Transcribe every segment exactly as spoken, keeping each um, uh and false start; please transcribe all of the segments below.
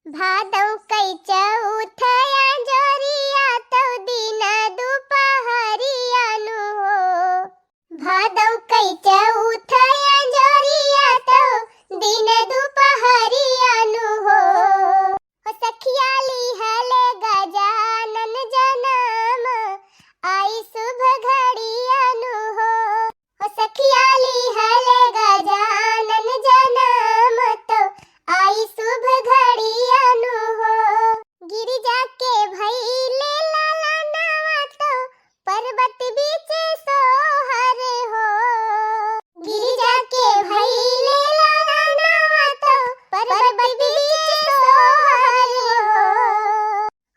भादौ कै चौथ अंजोरिया तौ दिन दुपहरिया नु हो। भादौ कै चौथ अंजोरिया तौ दिन दुपहरिया नु हो। हो सखिया लिहले गजानन जनम आई शुभ घड़िया नु हो। हो सखिया लिहले गजानन जनम तौ आई शुभ घड़िया नु हो। गिरिजा के भइले लालनवा तौ पर्वत बीच सोहर हो। गिरिजा के भइले लालनवा तौ पर्वत बीच सोहर हो।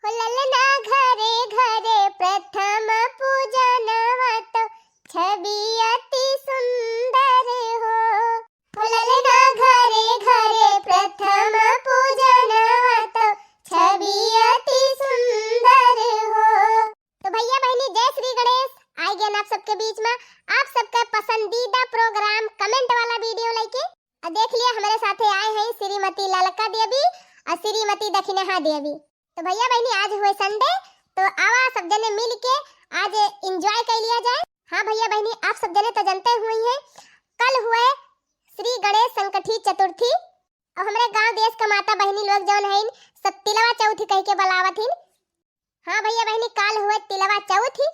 हो ललना घरे घरे प्रथम पूजनवा तौ छवि अति सुंदर हो। हो ललना घरे घरे प्रथम पूजनवा तौ छवि अति सुंदर हो। तो भैया बहिनी, जय श्री गणेश। आइ गएन आप सबके बीच मा आप सबका पसंदीदा प्रोग्राम कमेंट वाला वीडियो लइके। अउ देख लिया, हमरे साथे आए हैं श्रीमती ललका देवी अउ श्रीमती दखिनहा देवी। तो भैया बहिनी, आज हुए संडे, तो आवा सब जने मिल के आज एंजॉय कर लिया जाए। हाँ भैया बहिनी, आप सब जने तो जनते हुए हैं, कल हुए श्री गणेश संकठी चतुर्थी। अउ हमरे गांव देश का माता बहिनी लोग जौन हइन, सब तिलवा चौथी कह के बुलावत हिन। हाँ भैया बहिनी, काल हुए तिलवा चौथी,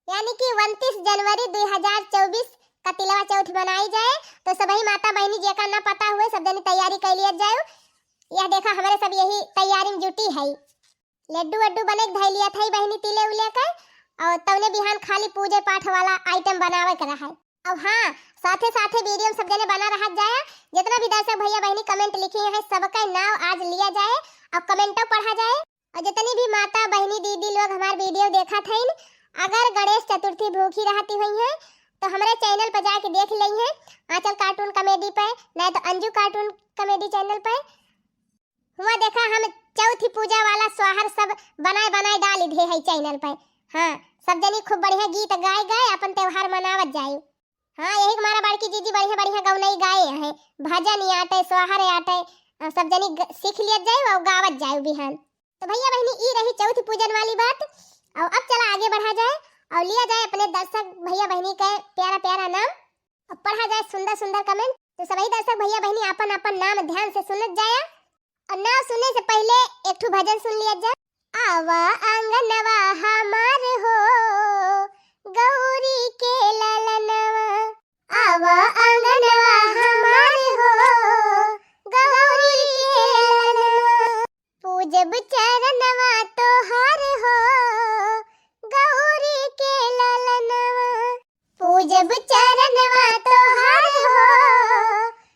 यानी कि उनतीस जनवरी दुई हजार चउबीस का तिलवा चौथ मनाई जाए। तो सबही माता बहिनी जेका ना पता हुए, सब जनी तैयारी कर लिया जाए। यह देखा, हमरे सब यही तैयारी में जुटी है। लड्डू वड्डू बने के धइ लिया था बहिनी तिले उले के, अउ तौने बिहान खाली पूजे पाठ वाला आइटम बनावे के रहा है। अउ हाँ, साथे साथे वीडियो में सब जने बना रहा जाए। जितना भी दर्शक भैया बहिनी कमेंट लिखे हैं, सबका नाव आज लिया जाए अउ कमेंटो पढ़ा जाए। अउ जितनी भी माता बहिनी दीदी लोग हमार वीडियो देखत हइन, अगर गणेश चतुर्थी भूखी रहती हुई हैं तो हमरे चैनल पर जाके देख लेइहें, आंचल कार्टून कॉमेडी पे, नहीं तो अंजू कार्टून कॉमेडी चैनल पे। हुआ देखा, हम चौथी पूजा वाला स्वाहर सब बनाए बनाए डाल दे है चैनल पे। हाँ, सब जनी खूब बढ़िया गीत गाए गाए अपन त्योहार मनावत जाए। हाँ, यही हमारा बड़की जीजी बढ़िया बढ़िया गौनई गाए है, भजन आटे, स्वाहर आटे, अ, सब जनी ग-, सीख लिया जाए अउ गावत जाए बिहान। तो भैया बहिनी, ई रही चौथ पूजन वाली बात। अउ अब चला आगे बढ़ा जाए अउ लिया जाए अपने दर्शक भैया बहिनी के प्यारा प्यारा नाम, अउ पढ़ा जाए सुंदर सुंदर कमेंट। तो सभी दर्शक भैया बहिनी आपन आपन नाम ध्यान से सुनत जाया, अउ नाम सुने से पहले एक ठो भजन सुन लिया जाए। आवा आंगनवा हमार हो, गौरी के ललनवा। आवा आंगनवा हमार हो, गौरी के ललनवा। पूजब चरणवा तोहार हो, गौरी के ललनवा। पूजब चरणवा तोहार हो,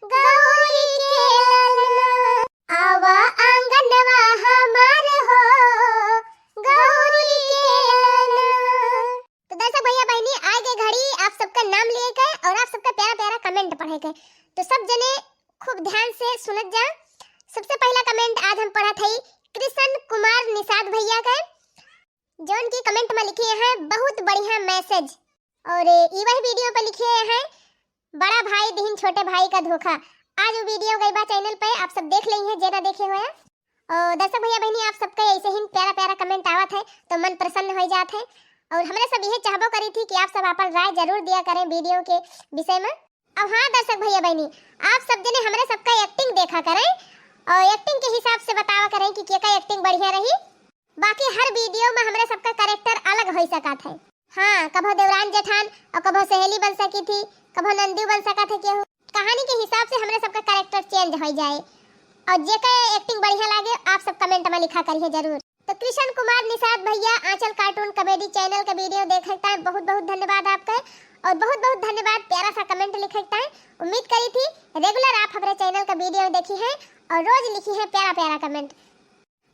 गौरी के ललनवा। आवा आंगनवा हमार हो, गौरी के ललनवा। तो दर्शक भैया बहिनी, आए गए घड़ी आप सबका नाम लिए के अउ आप सबका प्यारा प्यारा कमेंट पढ़े के। तो सब जने खूब ध्यान से सुनत जा। सबसे पहला कमेंट आज हम पढ़त हई कृष्ण कुमार निषाद भैया के, जौन की कमेंट में लिखे हैं, "बहुत बढ़िया मैसेज।" अउ ई वही वीडियो पर लिखे हैं, "बड़ा भाई दिहिन छोटे भाई का धोखा।" आज वो वीडियो गई बा चैनल पे, आप सब देख लेइहें जे ना देखे होया। अउ दर्शक भैया बहिनी, आप सबका ऐसे ही प्यारा प्यारा कमेंट आवत है तो मन प्रसन्न हो जात है। अउ हमरे सब यह चाहबो करी थी कि आप सब आपन राय जरूर दिया करें वीडियो के विषय में। अउ हाँ दर्शक भैया बहिनी, आप सब जने हमरे सबका एक्टिंग देखा करें अउ एक्टिंग के हिसाब से बतावा करें कि केका एक्टिंग बढ़िया रही। बाकी हर वीडियो में हमरे सबका कैरेक्टर अलग हो सकत है। हाँ, कभो देवरान जेठान अउ कभो सहेली बन सकी थी, कभो नंदू बन सकत है केहू। कहानी के हिसाब से हमरे सबका कैरेक्टर चेंज हो जाए। अउ जेका एक्टिंग बढ़िया लागे, आप सब कमेंट में लिखा करिए जरूर। तो कृष्ण कुमार निषाद भैया, आंचल कार्टून कॉमेडी चैनल का वीडियो देखे के ताईं बहुत बहुत धन्यवाद आपका, अउ बहुत बहुत धन्यवाद प्यारा सा कमेंट लिखे के ताईं। उम्मीद करी थी रेगुलर आप हमरे चैनल का वीडियो देखी हैं अउ रोज लिखी हैं प्यारा प्यारा कमेंट।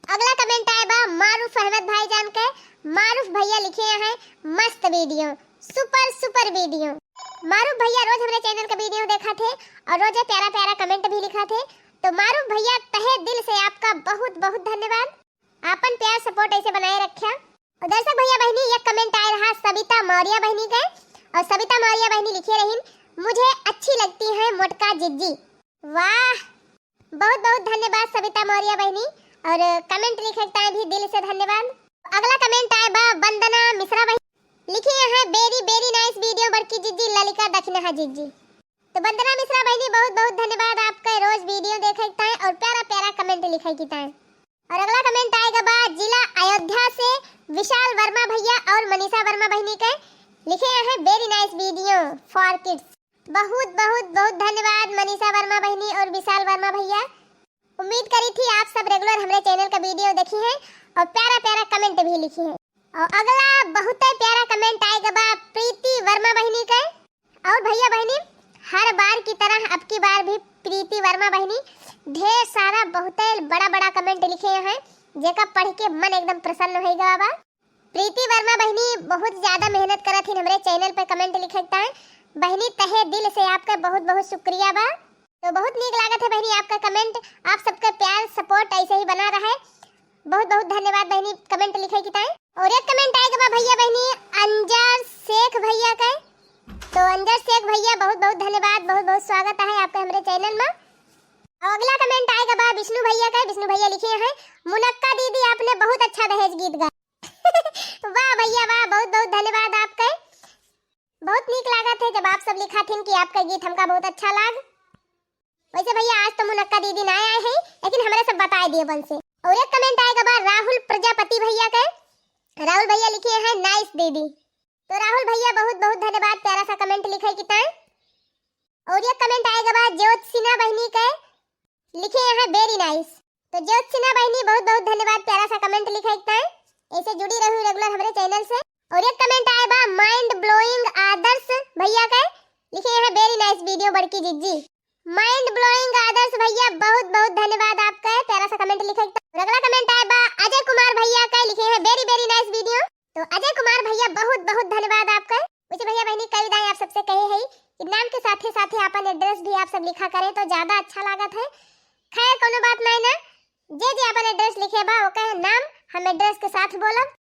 अगला कमेंट आए बा मारूफ अहमद भाईजान के। मारूफ भैया लिखे हैं, "मस्त वीडियो, सुपर सुपर वीडियो।" मारूफ भैया रोज हमरे चैनल का वीडियो देखा थे अउ रोजे प्यारा प्यारा कमेंट भी लिखा थे। तो मारूफ भैया, तहे दिल से आपका बहुत बहुत धन्यवाद। आपन प्यार सपोर्ट ऐसे बनाए रख्या। अउ दर्शक भैया बहिनी, एक कमेंट आए रहा सविता मौर्य बहिनी के, अउ सविता मौर्य बहिनी लिखे रहीन, "मुझे अच्छी लगती है मोटका जिज्जी।" वाह, बहुत बहुत धन्यवाद सविता मौर्य बहिनी, और comment लिखे ताई भी दिल से धन्यवाद। अगला comment आए बा वंदना मिश्रा बहिनी, लिखे हैं, very very nice video बड़की जिज्जी, ललिका दखिनहा जिज्जी। तो वंदना मिश्रा बहिनी, बहुत बहुत धन्यवाद आपका रोज video देखे के ताई और प्यारा प्यारा comment लिखे के ताई। और अगला comment आएगा बा जिला अयोध्या से विशाल वर्मा भैया और मनीषा वर्मा बहिनी के, लिखे हैं, very nice video for kids। बहुत बहुत बहुत धन्यवाद मनीषा वर्मा बहिनी और विशाल वर्मा भैया। उम्मीद करी थी आप सब regular हमरे channel का video देखी हैं और प्यारा प्यारा comment भी लिखी हैं। और अगला बहुत ही प्यारा comment आएगा बा प्रीति वर्मा बहिनी के। और भैया बहिनी, हर बार की तरह अब की बार भी प्रीति वर्मा बहिनी ढेर सारा बहुत बड़ा बड़ा comment लिखे हैं, जेका पढ़ के मन एकदम प्रसन्न हो गवा बा। प्रीति वर्मा बहिनी बहुत ज्यादा मेहनत करत हिन हमरे channel पे comment लिखे ताई। बहिनी, तहे दिल से आपका बहुत बहुत शुक्रिया बा। तो बहुत नीक लागत है बहिनी आपका comment, आप सबका प्यार support ऐसे ही बना रहे। बहुत बहुत धन्यवाद बहिनी comment लिखे के ताई। और एक comment आएगा बा भैया बहिनी अंजर शेख भैया के। तो अंजर शेख भैया, बहुत बहुत धन्यवाद, बहुत बहुत स्वागत है आपका हमरे channel में। और अगला comment आएगा बा विष्णु भैया के। विष्णु भैया लिखे हैं, मुनक्का दीदी, आपने बहुत अच्छा दहेज गीत गाया। वाह भैया वाह, बहुत बहुत धन्यवाद आपके। बहुत नीक लागत है जब आप सब लिखा थिन कि आपका गीत हमका बहुत अच्छा लाग। वैसे भैया, आज तो मुनक्का दीदी ना आए हैं, लेकिन हमरे सब बताए दिए बल से। और एक comment आएगा बा राहुल प्रजापति भैया के। राहुल भैया लिखे हैं, nice दीदी। तो राहुल भैया, बहुत बहुत धन्यवाद प्यारा सा comment लिखे के ताई। और एक comment आएगा बा ज्योत सिन्हा बहिनी के, लिखे हैं, very nice। तो ज्योत सिन्हा बहिनी, बहुत बहुत धन्यवाद प्यारा सा comment लिखे के ताई। ऐसे जुड़ी रहू regular हमरे channel से। और एक comment आए बा mind blowing आदर्श भैया के, लिखे हैं, very nice video बड़की जिज्जी। Mind blowing आदर्श भैया, बहुत बहुत धन्यवाद आपका प्यारा सा comment लिखे के ताई। और अगला comment आए बा अजय कुमार भैया के, लिखे हैं, very very nice video। तो अजय कुमार भैया, बहुत बहुत धन्यवाद आपका। वैसे भैया बहिनी, कई दाई आप सबसे कहे हैं कि नाम के साथे साथे अपन address भी आप सब लिखा करें तो ज्यादा अच्छा लागत है। खैर, कोनो बात नहीं ना, जे जे अपन address लिखे बा ओकर नाम हम address के साथ बोलब।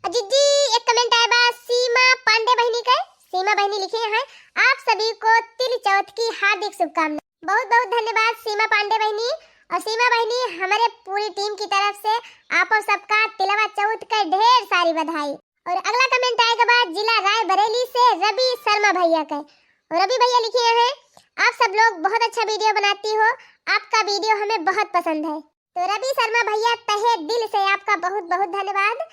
और जिज्जी, एक comment आए बा सीमा पांडे बहिनी के। सीमा बहिनी लिखे हैं, आप सभी को तिल चौथ की हार्दिक शुभकामनाएं। बहुत बहुत धन्यवाद सीमा पांडे बहिनी। और सीमा बहिनी, हमारे पूरी team की तरफ से आप सबका तिलवा चौथ के ढेर सारी बधाई। और अगला comment आएगा बा जिला रायबरेली से रवि शर्मा भैया के। और रवि भैया लिखे हैं, आप सब लोग बहुत अच्छा video बनाती हो, आपका video हमें बहुत पसंद है। तो रवि शर्मा भैया, तहे दिल से आपका बहुत बहुत धन्यवाद।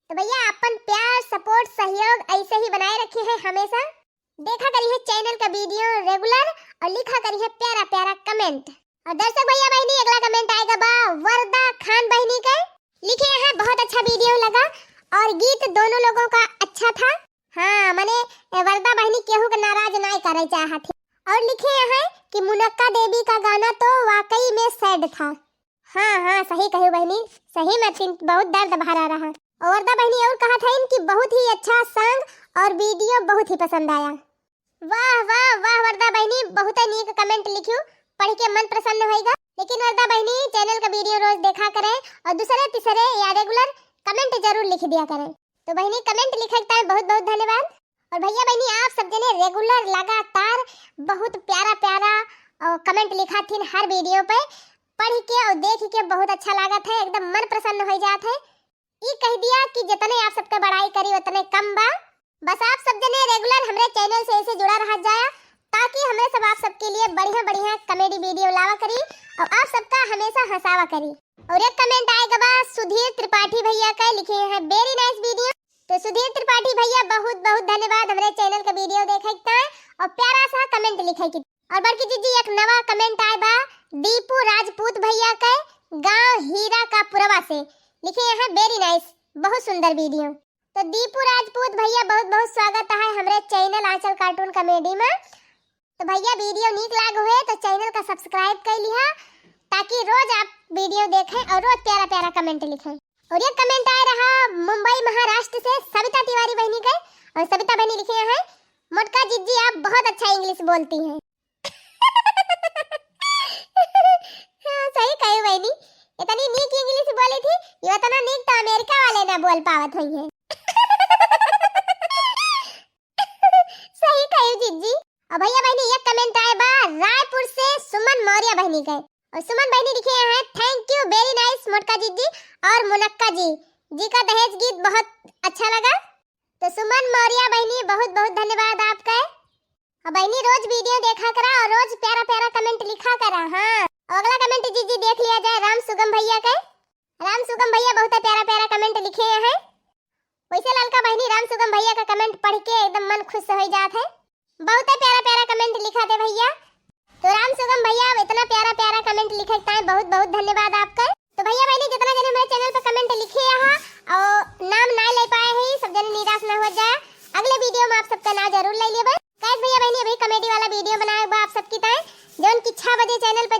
तो भैया, अपन प्यार, support, सहयोग ऐसे ही बनाए रखे हैं हमेशा। देखा करी है channel का video regular और लिखा करी है प्यारा प्यारा comment। और दर्शक भैया बहिनी, अगला comment आएगा बा वरदा खान बहिनी के। लिखे हैं, बहुत अच्छा video लगा और गीत दोनों लोगों का अच्छा था। हाँ, मने, ए, वरदा बहिनी केहू के नाराज नाय करे चाहत है। और लिखे हैं कि मुनक्का देवी का गाना तो वाकई में sad था। हाँ, हाँ, सही कहू बहिनी, सही में तीन बहुत दर्द भरा रहा। और वरदा बहिनी और कहत हईन कि बहुत ही अच्छा song और video बहुत ही पसंद आया। वाह, वाह, वाह, वरदा बहिनी, बहुते नीक comment लिखियो, पढ़ के मन प्रसन्न होइगा। लेकिन वरदा बहिनी, channel का video रोज देखा करें और दूसरे तीसरे या regular comment जरूर लिख दिया करें। तो बहिनी, comment लिखे के ताई बहुत बहुत धन्यवाद। और भैया बहिनी, आप सब जने regular लगातार बहुत प्यारा प्यारा, अ, comment लिखा थिन हर video पे, पढ़ के और देख के बहुत अच्छा लागत है, एकदम मन प्रसन्न हो जात है। ई कह दिया कि जितने आप सबके बड़ाई करी उतने कम बा। बस आप सब जने regular हमरे channel से ऐसे जुड़ा रहा जाया, ताकि हमरे सब आप सबके लिए बढ़िया बढ़िया comedy video लावा करी और आप सबका हमेशा हंसावा करी। और एक comment आएगा बा सुधीर त्रिपाठी भैया का, लिखे हैं very nice video। तो सुधीर त्रिपाठी भैया, बहुत बहुत धन्यवाद हमरे channel का video देखे के ताई और प्यारा सा comment लिखे के। और बड़की जिज्जी, एक नवा comment आए बा दीपू राजपूत भैया के, गांव हीरा का पुरवा से, लिखे हैं very nice, बहुत सुंदर video। तो दीपू राजपूत भैया, बहुत बहुत स्वागत है हमरे channel आंचल cartoon comedy में। तो भैया, video नीक लाग होए तो channel का subscribe कर लिहा, ताकि रोज आप video देखें और रोज प्यारा प्यारा comment लिखें। और ये comment आए रहा मुंबई महाराष्ट्र से सविता तिवारी बहिनी के, और सविता बहिनी लिखे हैं, मोटका जिज्जी, आप बहुत अच्छा English बोलती हैं। हाँ, सही कही बहिनी, इतनी नीक English बोली थी, ये इतना नीक तो अमेरिका वाले ना बोल पावत होइहैं। सही कही जिज्जी। और भैया बहिनी, ये comment आए बा रायपुर से सुमन मौर्य बहिनी के, और सुमन बहिनी लिखे हैं, thank you, very nice। मोटका जीजी और मुनक्का जी, जी का दहेज गीत बहुत अच्छा लगा। तो सुमन मौर्या बहिनी, बहुत बहुत धन्यवाद आपका। और बहिनी, रोज video देखा करा और रोज प्यारा प्यारा comment लिखा करा। हाँ, और अगला comment जीजी देख लिया जाए राम सुगम भैया के। राम सुगम भैया बहुत प्यारा प्यारा comment लिखे हैं। वैसे ललका बहिनी, राम सुगम भैया का comment पढ़ के एकदम मन खुश हो जात है। बहुत प्यारा प्यारा comment लिखा थे भैया। तो राम सुगम भैया, आप इतना प्यारा प्यारा comment लिखे के ताईं बहुत बहुत धन्यवाद आपका। तो भैया बहिनी, जितना जने हमारे channel पर comment लिखे यहाँ और नाम ना ले पाए हैं, सब जने निराश ना हो जाए, अगले video में आप सबका नाम जरूर ले लेबे। Guys भैया बहिनी, अभी comedy वाला video बनाए बा आप सबकी ताईं, जौन कि छह बजे channel पे